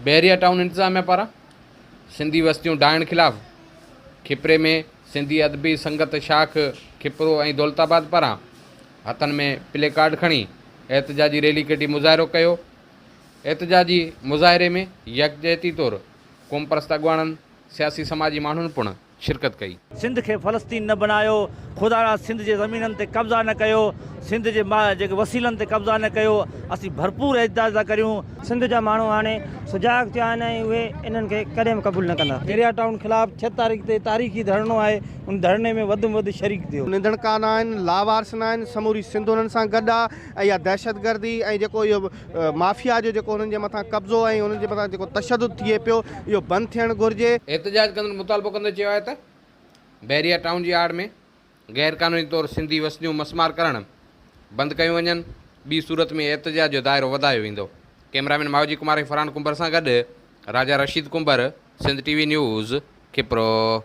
Bahria town انتظاميا پاران سنڌي وستيون ڊاهڻ خلاف کپري ۾ سنڌي ادبي سنگت شاخ کپرو ۽ دولت آباد پاران هٿن ۾ پلي ڪارڊ کڻي احتجاجي ريلي ڪڍي مظاهرو ڪيو. احتجاجي مظاهري ۾ يڪجهتي طور قومپرست اڳواڻن، سياسي سماجي ماڻهن پڻ شرڪت ڪئي. سنڌ کي فلسطين نه بنايو، خدارا سنڌ جي زمينن تي قبضا نه ڪيو، سنڌ جي جيڪي وسيلن تي قبضا نه ڪيو، اسين ڀرپور احتجاج ٿا ڪريون. سنڌ جا ماڻهو هاڻي سجاڳ ٿيا آهن ۽ اهي انهن کي ڪڏهن به قبول نه ڪندا. بحريا ٽائون خلاف ڇهه تاريخ تي تاريخي ڌرڻو آهي، ان ڌرڻي ۾ وڌ ۾ وڌ شريڪ ٿيو. نڌڻڪا نه آهن، لاوارث نه آهن، سموري سنڌ انهن سان گڏ آ ۽ اها دهشتگردي ۽ جيڪو اهو مافيا جو جيڪو انهن جي مٿان قبضو ۽ انهن جي مٿان جيڪو تشدد ٿئي پيو اهو بند ٿيڻ گهرجي. احتجاج ڪندڙن مطالبو ڪندي چيو آهي ته بحريه ٽائون جي آڙ ۾ غير قانوني طور سنڌي وسنديون مسمار ڪرڻ بند ڪيون وڃن ٻي صورت ۾ احتجاج جو دائرو وڌايو ويندو. ڪئميرامين ماوجي ڪمار ۽ فرحان ڪنڀر سان گڏ Raja Rasheed Kumbhar, Sindh T V news, Khipro.